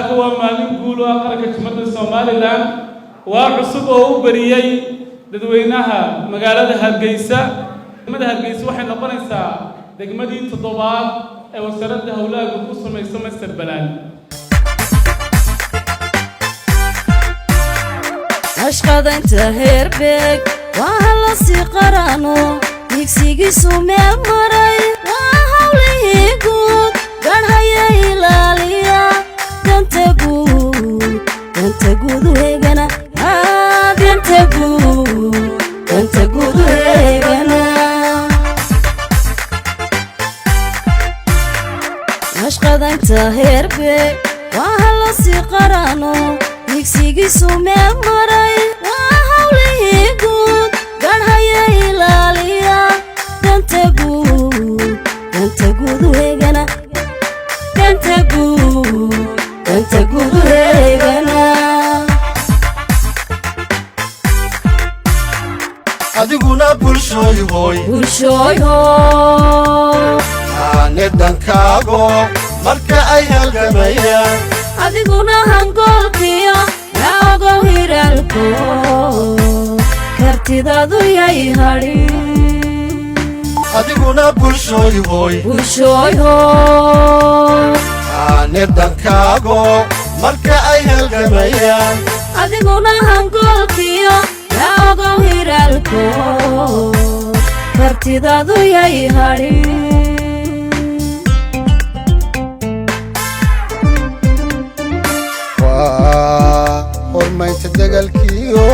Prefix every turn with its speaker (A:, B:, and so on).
A: Saaka waa maalin guul u ah qaranka Jumhuriyadda Somaliland, waa cusub oo u beriyey dadweynaha magaalada Hargeysa. Degmada Hargeysa waxay noqonaysaa degmadii toddobaad ee Wasaaradda Howlaha Guud u samayso master plan.
B: Ashqadaynta heerbeeg waa hala sii qarano, higsigiisu meel maray, waa hawlihii guud, garhaya ilaaliya danta guud, danta guud u heegana, danta guud, danta guud u heegana. Ashqadaynta heerbeeg waa hala sii qarano, higsigiisu meel maray, waa hawlihii guud, garhaya ilaaliya danta guud, danta guud u heegana, danta guud, danta guud u heegana.
C: Adiguna bulshooy hooy.
B: Bulshooyho.
C: Aane dhankaago marka ay halgamayaan.
B: Adiguna hangoolkiyo yaa ogow hiraalko, kartidaadu yay hadhin.
C: Adiguna bulshooy hooy.
B: Bulshooyho.
C: Aane dhankaago marka ay halgamayaan.
B: Adiguna hangoolkiyo yaa ogow hiraalko, kartidaadu yay hadhin.
D: Waa hormaynta degalkiyo.